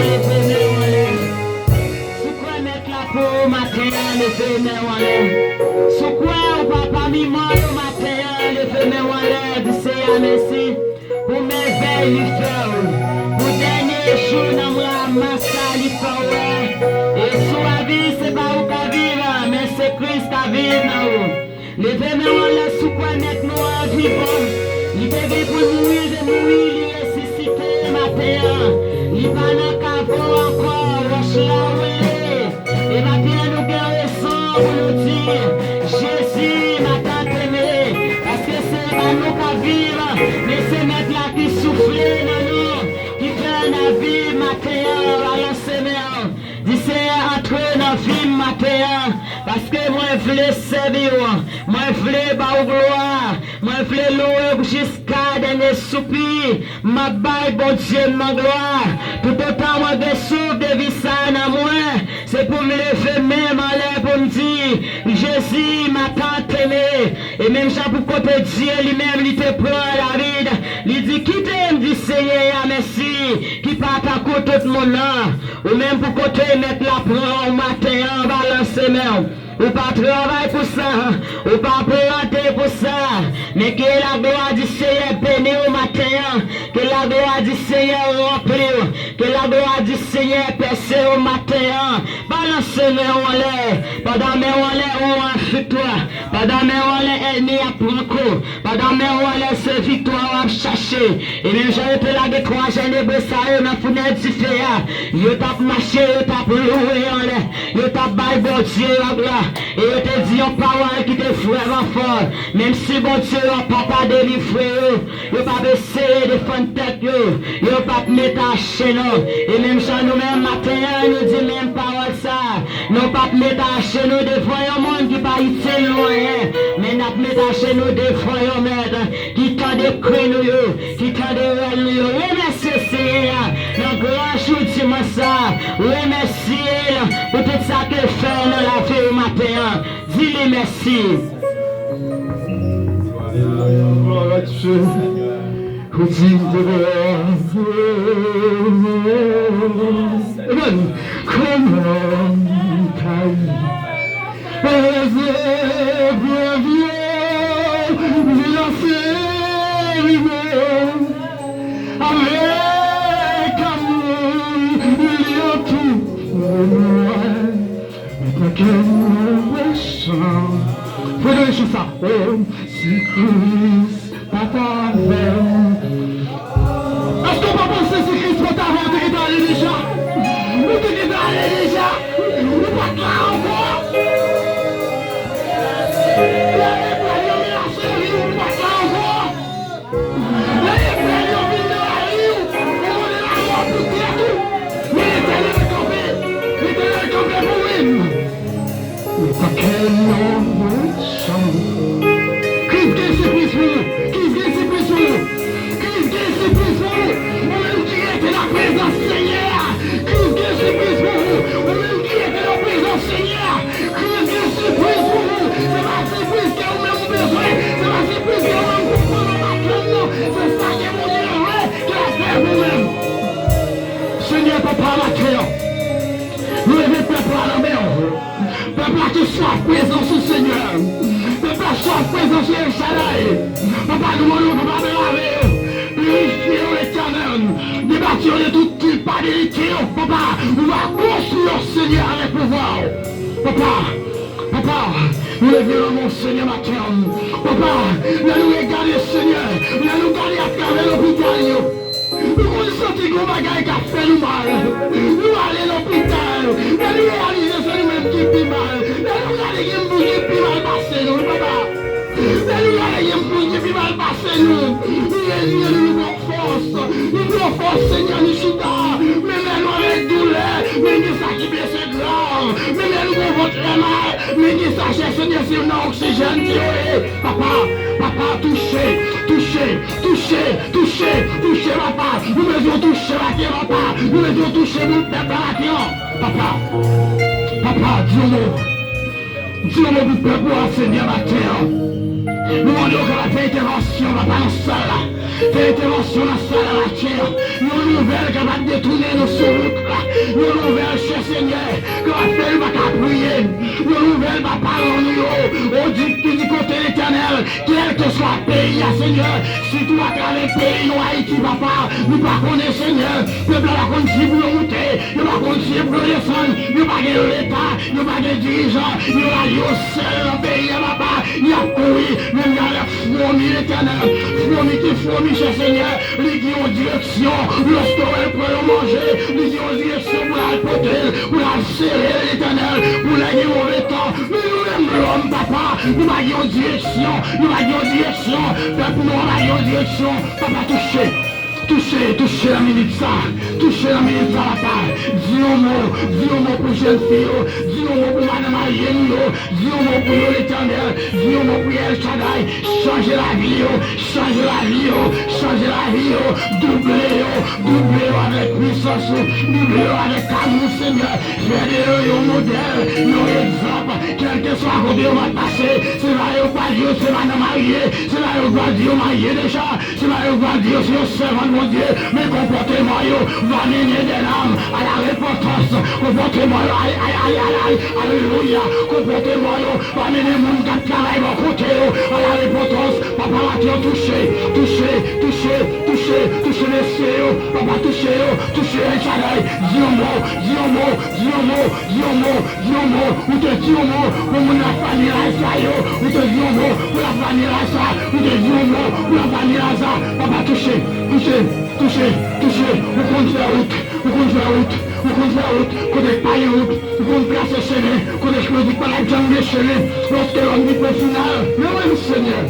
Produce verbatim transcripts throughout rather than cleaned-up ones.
Leve men w anlè. Si w kwè Mèt la pran w maten an, leve men w anlè. Si w kwè ou pa pami mò yo maten an, leve men w anlè, di Seyè a mèsi pou mèvèy li fè w, pou dènye jou nan mwa mas la li fè w wè. E si w pa viv, se pa ou k ap viv, men se Kris k ap viv nan ou. Leve men w anlè si w kwè Mèt nou an vivan. Li te gen pou l mouri, li te mouri, li resisite maten an. Li pa nan kavo ankò, wòch la woule. E maten an nou gen rezon pou nou di, Jezi, ma tant aimée, paske se pa nou k ap viv, men se Mèt la ki soufle nan nou, ki fè n ap viv maten an, balanse men w. Di, Seyè, antre nan vi m maten an, paske mwen vle sèvi w, mwen vle ba w glwa, mwen vle louwe w jiska dènye soupi. M ap bay Bondye m nan glwa. Toutotan mwen gen souf de vi sa a nan mwen, se pou m leve men m anlè pou m di, Jezi, ma tant aimée. E menm jan pou kote Dye li menm li te pran David, li di, kite m di Seyè a mèsi, ki pa tankou tout moun nan. Ou menm pou kote Mèt la pran w maten an, balanse men w. Ou pa travay pou sa, ou pa plante pou sa, men ke la glwa di Seyè beni w maten an, ke la glwa di Seyè ranpli w, ke la glwa di Seyè pèse w maten an. Balanse men w anlè, pandan men w anlè ou an viktwa, pandan men w anlè ènmi ap pran kou, pandan men w anlè se viktwa w ap chache. E menm jan yo te lage twa jèn ebre sa yo nan founèy dife a, yo t ap mache, yo t ap louwe anlè, yo t ap bay Bondye yo glwa, e yo te di yon pawòl ki te vrèman fò. Menm si Bondye yo pa ta delivre yo, yo p ap eseye defann tèt yo, yo p ap met ache nou. E menm jan nou menm maten an, nou di menm pawòl sa, nou p ap met ache nou devan yon moun ki pa itil nou anyen, men n ap met ache nou devan yon Mèt ki tande kri nou yo, ki tande rèl nou yo. Remèsye Seyè a nan gran jou dimanch sa. Remèsye l pou tout sa ke l fè nan lavi w maten an. Di li mèsi. Gloire à Dieu. Ou digne de gloire. Amen. Kòman kay les épreuves vin affermir avec amour, il y a tout pour moi. Mwen pa gen yon lòt chan. Fè de chan sa. Oh, si Kris pa t avè m. Èske w pa panse si Kris pa t avè w, ou te gentan ale deja? Ou te gentan ale deja? Ou pa t la ankò? Lè eprèv yo menase w, ou pa t la ankò? Lè eprèv yo vin nan lavi w, ou mande lamò pou tèt ou, men Letènèl kanpe, Letènèl kanpe pou ou menm. Mwen pa gen yon lòt chan. Kris gen siplis pou ou, Kris gen siplis pou ou, Kris gen siplis pou ou. Ou menm ki rete nan prezans Senyè a, Kris gen siplis pou ou. Ou menm ki rete nan prezans Senyè a, Kris gen siplis pou ou. Se pa siplis ke ou menm ou bezwen. Se pa siplis ke ou menm konprann nan maten nan. Se sa ke Bondye vle ke l ap fè pou ou menm. Senyè, papa, maten an, nou leve pèp la nan men w. Pèp la ki swaf prezans ou, Senyè. Pèp la swaf prezans ou, El Shaddai. Papa, nou mande w, papa, de lave yo. Pirifye yo, Letènèl. Debati yo de tout kilpabilite yo, papa. Ou va konstwi yo, Senyè, avèk pouvwa w. Papa, papa, nou leve nan men w, Senyè, maten an. Papa, lè nou regade, Senyè, lè nou gade atravè lopital yo, nou konn santi gon bagay k ap fè nou mal. Nou ale lopital, lè nou reyalize se nou menm ki pi mal. Lè nou gade gen moun ki pi mal pase nou, wi, papa. Lè nou gade gen moun ki pi mal pase nou, nou reziye nou, nou pran fòs. Nou pran fòs, Senyè, nou chita. Men men nou avèk doulè, men gen sa ki blese grav. Men men nou gon vant trè mal, men gen sa chè, Senyè, se nan oksijèn ki yo ye. Papa, papa, touche, touche, touche, touche, touche, papa. Nou bezwen touche maten, papa. Nou bezwen touche pou pèp la maten an. Papa, papa, di yon mo. Di yon mo pou pèp ou a, Senyè, maten an. Nou mande w kapab fè entèvansyon, papa, nan sal la. Fè entèvansyon nan sal la maten an. Yon nouvèl kapab detounen nou sou wout la. Yon nouvèl, chè Senyè, ke w ap fè, nou pa ka priye. Yon nouvèl, papa, nan nou yo. O di, ki di kote Letènèl, kèlkeswa peyi a, Senyè, sitou atravè peyi nou, Ayiti, papa, nou pa konnen, Senyè, pèp la pa konn si pou yo moute, yo pa konn si pou yo desann, yo pa gen Leta, yo pa gen dirijan, yo la, yo sèl nan peyi a, papa, y ap kouri, menm jan avèk fwomi, Letènèl, fwomi ki fwomi, chè Senyè, li gen yon direksyon, lòske w wè l pran yon manje, li gen yon direksyon pou l al pote l, pou l al sere l, Letènèl, pou lè gen move tan. Men nou menm lòm, papa, nou pa gen yon direksyon, nou pa gen yon direksyon, pèp nou an pa gen yon direksyon, papa, touche. Touche, touche nan minit sa. Touche nan minit sa, papa. Di yon mo, di yon mo pou jèn fi yo. Di yon mo pou madanm marye nou yo. Di yon mo pou yo, Letènèl. Di yon mo pou yo, El Shaddai. Chanje lavi yo. Chanje lavi yo. Chanje lavi yo. Double yo. Double yo avèk pwisans ou. Double yo avèk amou, Senyè. Fè de yo yon modèl, yon egzanp. Kèlkeswa kote yo va pase, se la yo pral di yo se madanm marye. Se la yo pral di yo marye deja. Se la yo va di yo se yo sèvant Bondye, men konpòteman yo va mennen dè nam a la repantans. Konpòteman yo, ay, ay, ay, ay, ay, alelouya. Konpòteman yo va mennen moun k ap travay bò kote yo a la repantans. Papa, maten an, touche, touche, touche, touche, touche mesye yo. Papa, touche yo, touche El Shaddai. Di yon mo, di yon mo, di yon mo, di yon mo, di yon mo. Ou te di yon mo pou moun lafanmi Laza yo. Ou te di yon mo pou lafanmi Laza. Ou te di yon mo pou lafanmi Laza. Papa, touche, touche, touche, touche. Ou konn fè wout. Ou konn fè wout. Ou konn fè wout. Kote k pa gen wout, ou konn trase chemen. Kote k yo di pa t ap janm gen chemen. Lòske lòm di pwen final. Men wi, Senyè.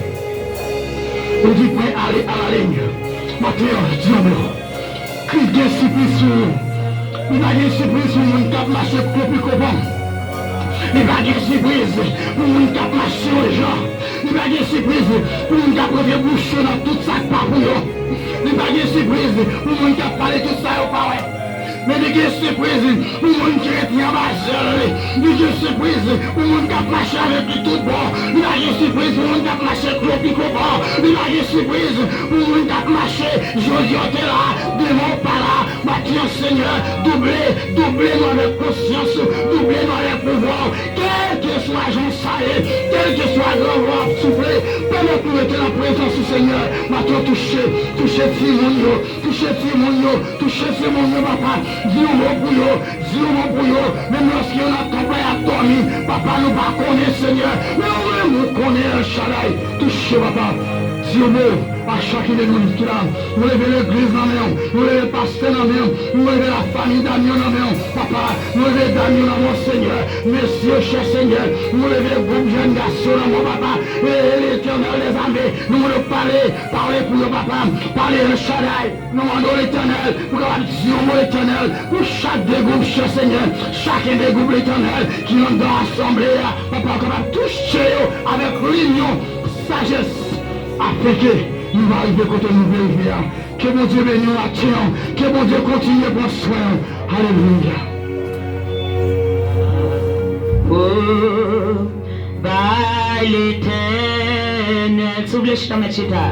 Ou di pwen ale a la liy. Maten an, di yon mo. Kris gen sipriz sou ou. Li pa gen sipriz pou moun k ap mache kwo pikopan. Li pa gen sipriz pou moun k ap mache yon jan. Li pa gen sipriz pou moun k ap rantre bouch yo nan tout sa k pa pou yo. Li pa gen sipriz pou moun k ap pale tout sa yo pa wè. Men li gen sipriz pou moun ki rete anba zèl li. Li gen sipriz pou moun k ap mache avèk li tout bon. Li pa gen sipriz pou moun k ap mache kwo pikopan. Li pa gen sipriz pou moun k ap mache jodi yo te la, demen w pa la. Maten an, Senyè, double, double nou avèk konsyans ou, double nou avèk pouvwa w. Kèlkeswa jan sa ye, kèlkeswa gran van ap soufle, pèmèt nou rete nan prezans ou, Senyè. Maten an, touche, touche timoun yo, touche timoun yo, touche timoun yo, papa. Di yon mo pou yo, di yon mo pou yo. Menm lòske yo nan tanp la, y ap dòmi, papa, nou pa konnen, Senyè. Men ou menm, ou konnen, El Shaddai. Touche, papa. Di yon mo a chak de nou ki la. Nou leve legliz nan men w. Nou leve pastè nan men w. Nou leve lafanmi Dam yo nan men w, papa. Nou leve dam yo nan men w, Senyè. Mesye, chè Senyè. Nou leve gwoup jèn gason nan men w, papa. E Letènèl dèzame, nou mande w pale, pale pou yo, papa. Pale, El Shaddai. Nou mande w, Letènèl, pou kapab di yon mo, Letènèl, pou chak de gwoup, chè Senyè. Chaken de gwoup, Letènèl, ki anndan asanble a, papa, w kapab touche yo avèk linyon sajès, afenke nou va rive kote nou vle rive a. Ke Bondye beni w maten an. Ke Bondye kontinye pran swen w. Alelouya. Oh, bay Letènèl. Si w vle chita, mèt chita.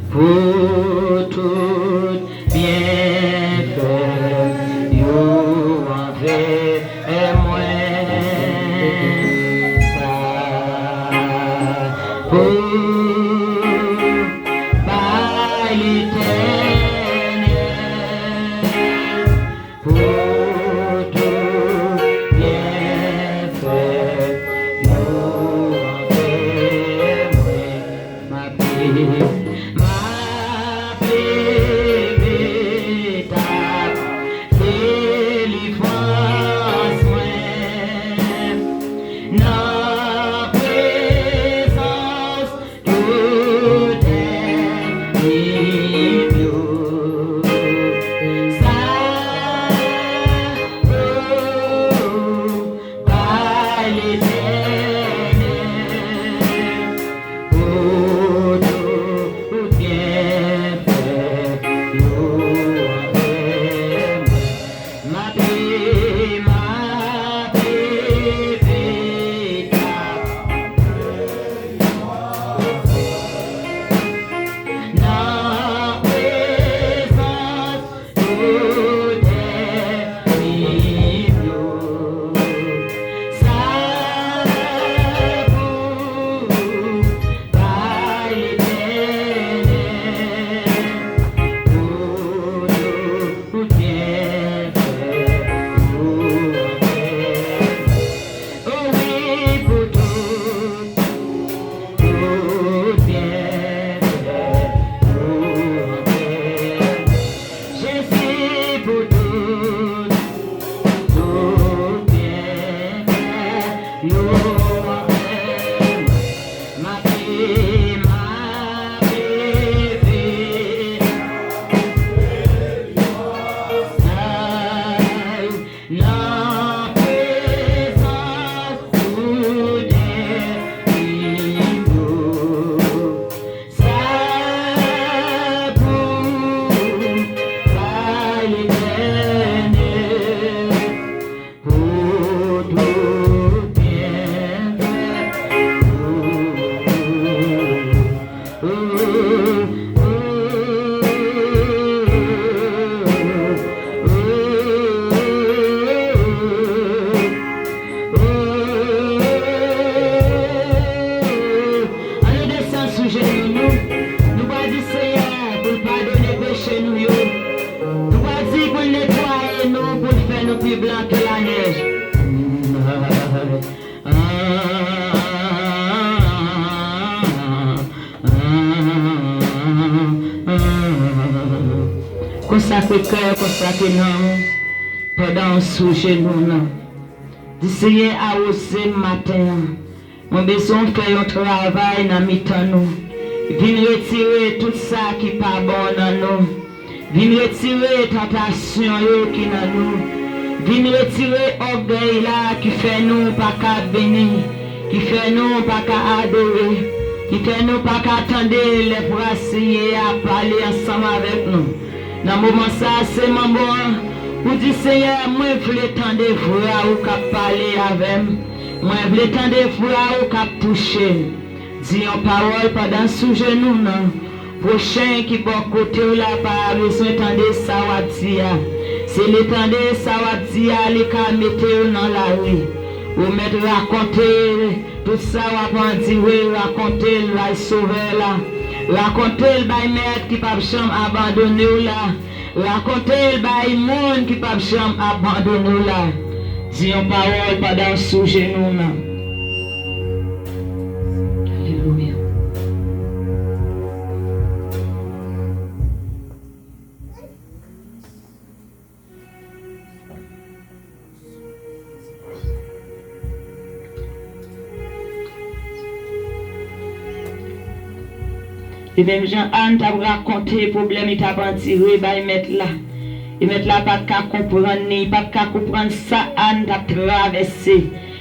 Pou tout byenfè yo anvè mwen. Sa pou bay Letènèl pou tout byenfè yo anvè mwen. M ape, m ape leve tab delivrans mwen nan prezans tout ènmi m yo. Sa pou bay Letènèl pou tout byenfè yo anvè mwen. M ape, m ape leve tab nan prezans tout ènmi Blan ke lanèj. Konsakre kè, konsakre nanm, pandan w sou jenou w nan. Di, Senyè, awoze m maten an. Mwen bezwen w fè yon travay nan mitan nou. Vin retire tout sa ki pa bon nan nou. Vin retire tantasyon yo ki nan nou. Vin retire ògèy la ki fè nou pa ka beni, ki fè nou pa ka adore, ki fè nou pa ka tande lè vwa Senyè a pale ansanm avèk nou. Nan moman sa a, se manman an, ou di, Senyè, mwen vle tande vwa ou k ap pale avè m. Mwen vle tande vwa ou k ap touche m. Di yon pawòl pandan sou jenou w nan. Pwochen ki bò kote w la pa bezwen tande sa w ap di a. Si li tande sa w ap di a, li ka mete w nan lari. Ou mèt rakonte tout sa w ap andire, rakonte l bay Sovè la. Rakonte l bay Mèt ki p ap janm abandone w la. Rakonte l bay moun ki p ap janm abandone w la. Di yon pawòl pandan w sou jenou w nan. Alelouya. E menm jan Ann t ap rakonte pwoblèm li t ap andire bay Mèt la, e Mèt la pa t ka konprann li, li pa t ka konprann sa Ann t ap travèse.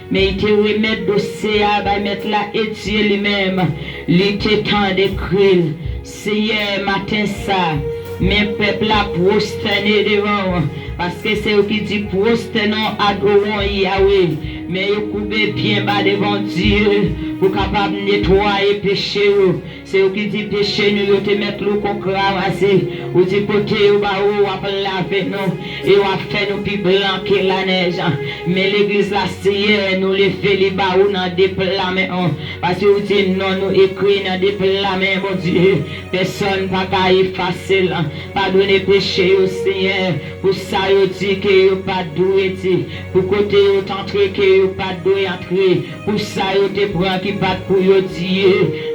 Men li te remèt dosye a bay Mèt la, e Dye li menm, li te tande kri l. Senyè, maten sa, men pèp la pwostène devan w, paske se ou ki di, pwostène w, adore w, Yawe. Men yo koube byen ba devan Dye pou kapab netwaye peche yo. Se ou ki di, peche nou yo te mèt lou kon kramase. Ou di, pote yo ba ou, w ap lave nou, e w ap fè nou pi blan ke lanèj. Men legliz la, Senyè, nou leve li ba ou nan de pla men w, paske ou di non nou ekri nan de pla men, Bondye. Pèsonn pa ka efase l. Padone peche yo, Senyè, pou sa yo di ke yo pa t dwe di, pou kote yo t antre ke yo pa t dwe antre, pou sa yo te pran ki pa t pou yo di,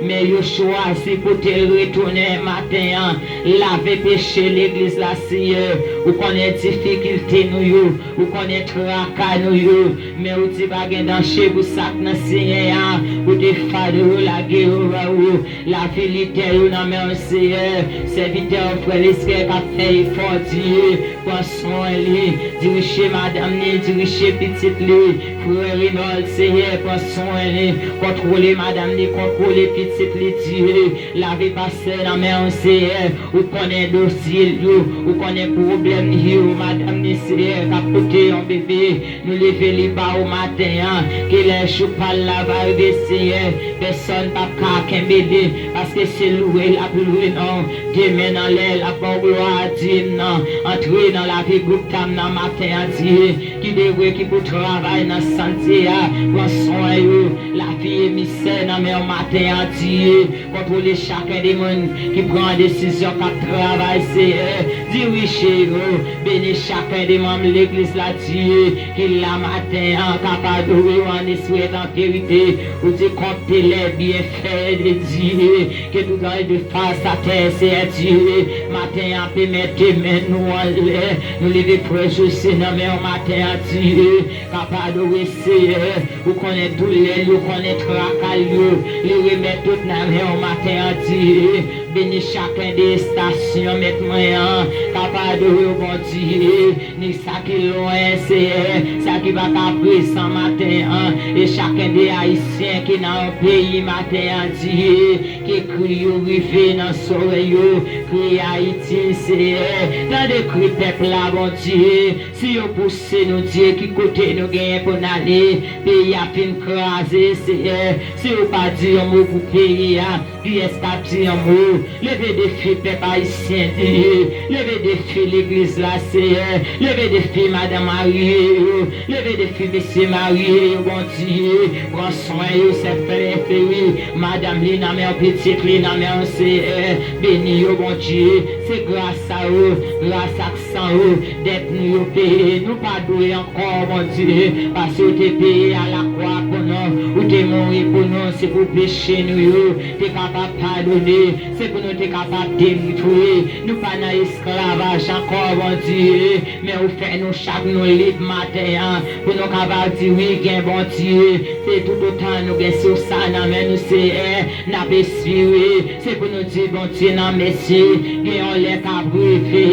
men yo chwazi pote l retounen maten an. Lave peche legliz la, Senyè. Ou konnen difikilte nou yo, ou konnen traka nou yo, men ou di pa gen danje pou sa k nan Senyè a, ou te fado yo, lage yo ba ou. Lavi lidè yo nan men w, Senyè. Sèvitè w, frè Leskè, k ap fè efò, Dye, pran swen li. Dirije madanm li, dirije pitit li. Frè Renold, Senyè, pran swen li. Kontwole madanm li, kontwole pitit li, Dye. Lave pastè nan men w, Senyè. Ou konnen dosye l yo, ou konnen pwoblèm li yo. Madanm li, Senyè, k ap pote yon bebe. Nou leve li ba ou maten an. Ke lè jou pa l la va rive, Senyè, pèsonn p ap ka kenbe li, paske se lwe l ap lwe non w. Demen nan lè l ap ba w glwa, Dye m nan. Antre nan lavi gwoup dam nan maten an, Dye. Ki devwe ki pou travay nan sante a, pran swen yo. Lavi emisè nan men w maten an, Dye. Kontwole chaken de moun ki pran desizyon, k ap travay, Senyè. Dirije yo. Beni chaken de manm legliz la, Dye, ki la maten an, k ap adore w an espri e an verite. Ou di, comptez les bienfaits de Dieu, que tout ange de face à terre, Senyè Dye. Maten an, pèmèt demen nou anlè. Nou leve frè Jose nan men w maten an, Dye. K ap adore, Senyè. Ou konnen doulè l yo, ou konnen traka l yo. Li remèt tout nan men w maten an, Dye. Beni chaken de estasyon, Mèt mwen an, k ap adore w, Bondye. Ni sa ki lwen, Senyè, sa ki pa ka prezan maten an. E chaken de Ayisyen ki nan yon peyi maten an, Dye. Ke kri yo rive nan zòrèy yo. Kri Ayiti, Senyè. Tande kri pèp la, Bondye. Si yo pouse nou, Dye, ki kote nou genyen pou n ale? Peyi a fin kraze, Senyè. Si yo pa di yon mo pou peyi a, kiyès k ap di yon mo? Leve defi pèp ayisyen, Dye. Leve defi legliz la, Senyè. Leve defi madanm marye yo. Leve defi mesye marye yo, Bondye. Pran swen yo, sè frè Feri. Madanm li nan men w, pitit li nan men w, Senyè. Beni yo, Bondye. Se gras a ou, gras ak san ou, dèt nou yo peye. Nou pa dwe ankò, Bondye, paske ou te peye a lakwa pou nou, ou te mouri pou nou, se pou peche nou yo te kapab padone, se pou nou te kapab delivre. Nou pa nan esklavaj ankò, Bondye, men ou fè nou chak nou lib maten an, pou nou kapab di, wi, gen Bondye. Se toutotan nou gen sous sa nan men nou, Seyè, n ap espere. Se pou nou di Bondye nan mèsi. Gen yon lè k ap rive,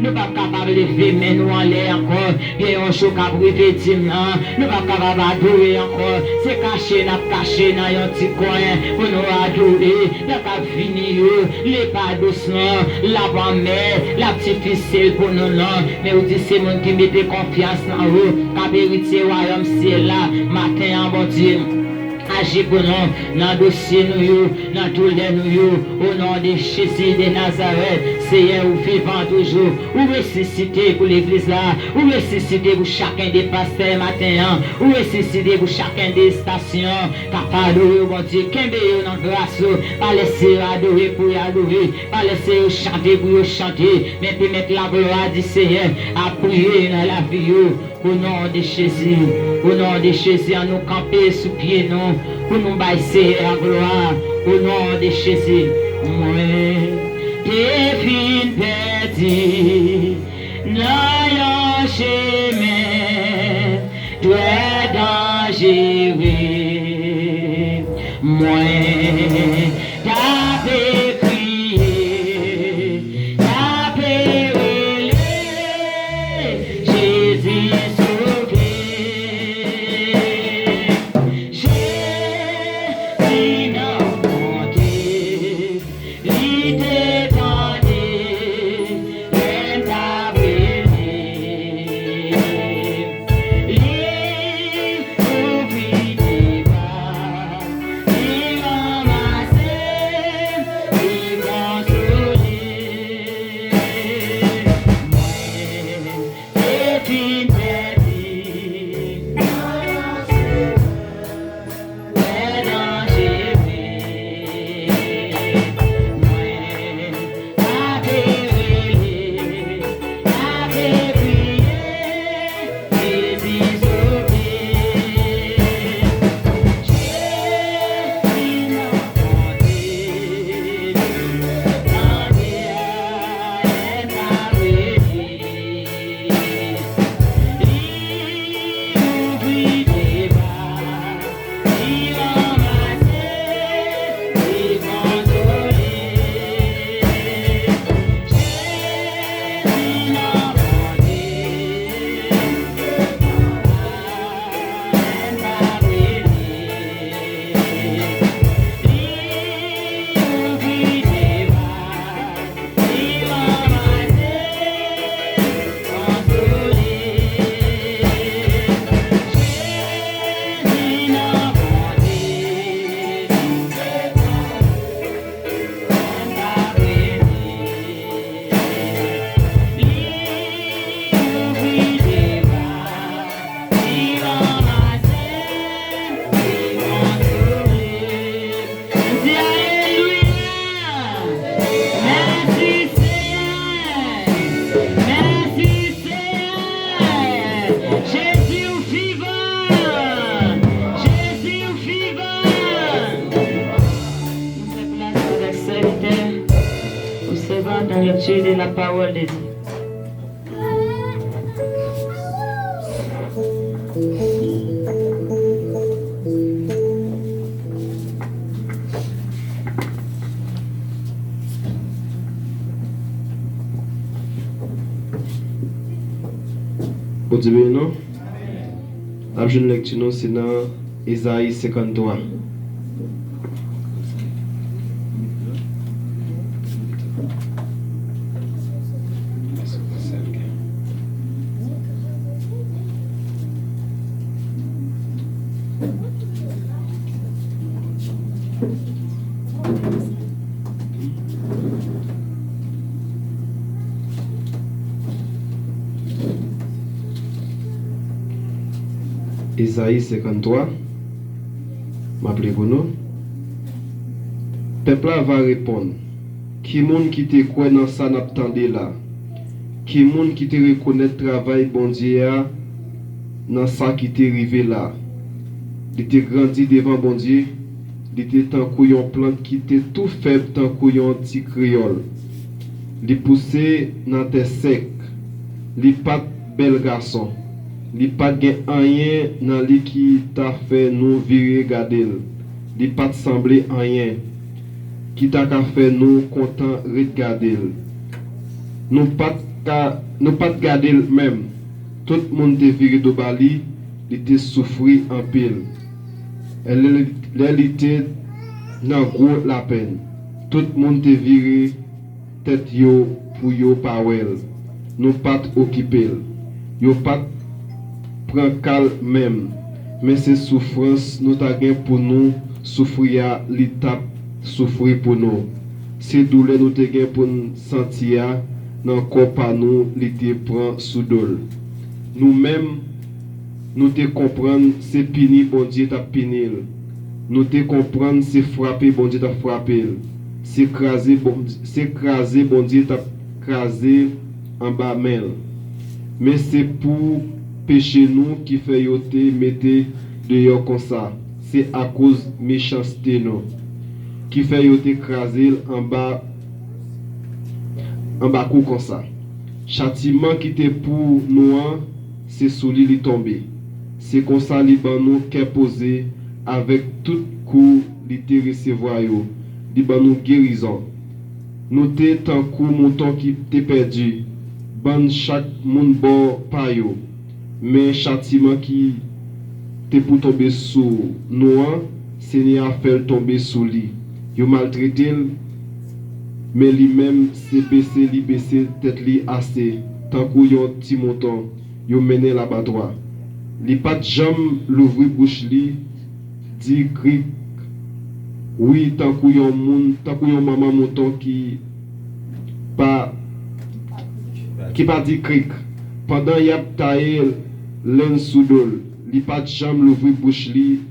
nou p ap kapab leve men nou anlè ankò. Gen yon jou k ap rive, di m nan, nou p ap kapab adore ankò. Se kache n ap kache nan yon ti kwen pou nou adore. Lè k ap vini yo, li pa dous non, l ap anmè, l ap difisil pou nou non. Men ou di se moun ki mete konfyans nan ou k ap eritye wayòm syèl la. Maten an, Bondye, aji pou nou nan dosye nou yo, nan doulè nou yo. O non de Jezi de Nazarèt, Seyè, ou vivan toujou. Ou resisite pou legliz la. Ou resisite pou chaken de pastè maten an. Ou resisite pou chaken de estasyon k ap adore w, Bondye. Kenbe yo nan gras ou. Pa lèse yo adore pou yo adore. Pa lèse yo chante pou yo chante. Men pèmèt laglwa di Seyè ap briye nan lavi yo. O non de Jezi, o non de Jezi, ann nou kanpe sou pye nou pou nou bay Seyè a glwa. O non de Jezi, mwen te fin pèdi nan yon chemen trè danjere. Mwen t ape kriye, t ape rele, Jezi sove. Jezi nan bonte, li te tande, lè m t ap rele. Li ouvri de bra, li ranmase m, li konsole m. Mwen te fin pèdi. Di alelouya! Mèsi, Senyè! Mèsi, Senyè! Jezi, ou vivan! Jezi, ou vivan! Nou fè plas avèk sèvitè ou sèvant dans lecture de la parole de Dieu. Bondye beni nou. N ap jwenn lèkti nou, se nan Ezayi senkanntwa. Ezayi senkanntwa, m ap li pou nou. Pèp la va reponn, Ki moun ki te kwè nan sa n ap tande la? Ki moun ki te rekonèt travay Bondye a nan sa ki te rive la? Li te grandi devan Bondye. Li te tankou yon plant ki te tou fèb tankou yon ti kreyòl. Li pouse nan tè sèk. Li pa t bèl gason. Li pa t gen anyen nan li ki ta fè nou vire gade l. Li pa t sanble anyen ki ta ka fè nou kontan ret gade l. Nou pa t ka, nou pa t gade l menm. Tout moun te vire do ba li, li te soufri anpil. Lè li, lè li te nan gwo lapenn, tout moun te vire tèt yo pou yo pa wè l. Nou pa t okipe l. Yo pa t pran ka l menm. Men se soufrans nou ta gen pou nou soufri a, li t ap soufri pou nou. Se doulè nou te gen pou n santi a nan kò pa nou, li te pran sou do l. Nou menm, nou te konprann se pini Bondye t ap pini l. Nou te konprann se frape Bondye t ap frape l. Se kraze Bon-, se kraze Bondye t ap kraze anba men l. Men se pou peche nou ki fè yo te mete deyò konsa. Se akoz mechanste nou ki fè yo te kraze l anba, anba kou konsa. Chatiman ki te pou nou an, se sou li li tonbe. Se konsa li ban nou kè poze avèk tout kou li te resevwa yo. Li ban nou gerizon. Nou te tankou mouton ki te pèdi. Ban chak moun bò pa yo. Men chatiman ki te pou tonbe sou nou an, Senyè a fè l tonbe sou li. Yo maltrete l, men li menm se bese li bese tèt li ase, tankou yon ti mouton, yo mennen l abatwa. Li pa t janm louvri bouch li, di krik, wi, tankou yon moun, tankou yon manman mouton ki pa, ki pa di krik. Pandan y ap taye lenn sou do l, li pa t janm louvri bouch li,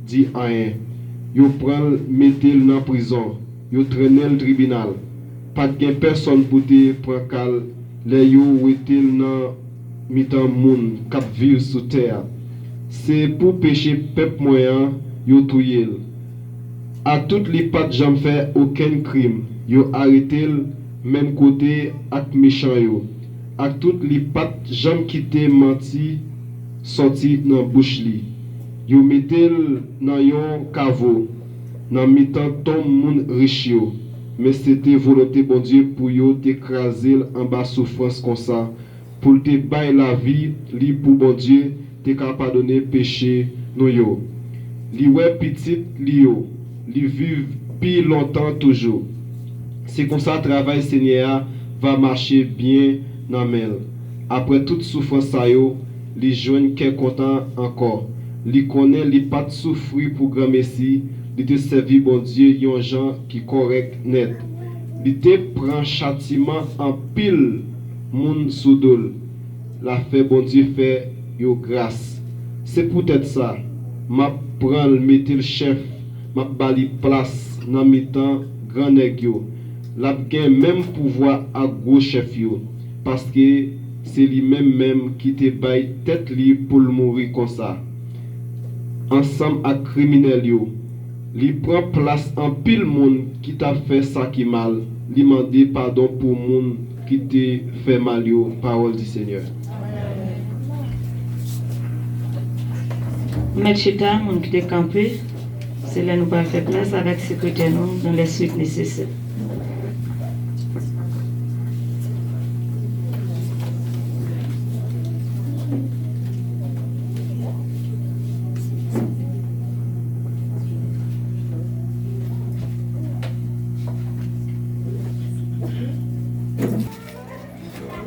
di anyen. Yo pran l, mete l nan prizon. Yo trennen l tribinal. Pa t gen pèsonn pou te pran ka l lè yo wete l nan mitan moun k ap viv sou tè a. Se pou peche pèp mwen an yo touye l. Ak tout li pa t janm fè okenn krim, yo arete l menm kote ak mechan yo. Ak tout li pa t janm kite manti sòti nan bouch li. Yo mete l nan yon kavo, nan mitan tonm moun rich yo. Men se te volonte Bondye pou yo te kraze l anba soufrans konsa, pou l te bay lavi li pou Bondye te ka padone peche nou yo. Li wè pitit li yo, li viv pi lontan toujou. Se konsa travay Senyè a va mache byen nan men l. Apre tout soufrans sa yo, li jwenn kè kontan ankò. Li konnen li pa t soufri pou granmesi, li te sèvi Bondye yon jan ki kòrèk nèt. Li te pran chatiman anpil moun sou do l. L a fè Bondye fè yo gras. Se poutèt sa, m ap pran l mete l chèf, m ap ba li plas nan mitan gran nèg yo. L ap gen menm pouvwa ak gwo chèf yo, paske se li menm menm ki te bay tèt li pou l mouri konsa, ansanm ak kriminèl yo. Li pran plas anpil moun ki t ap fè sa ki mal, li mande padon pou moun ki te fè mal yo. Pawòl di Senyè. Mèt chita, moun ki te kanpe, se lè nou pral fè plas avèk sekretè nou dans les suites nécessaires.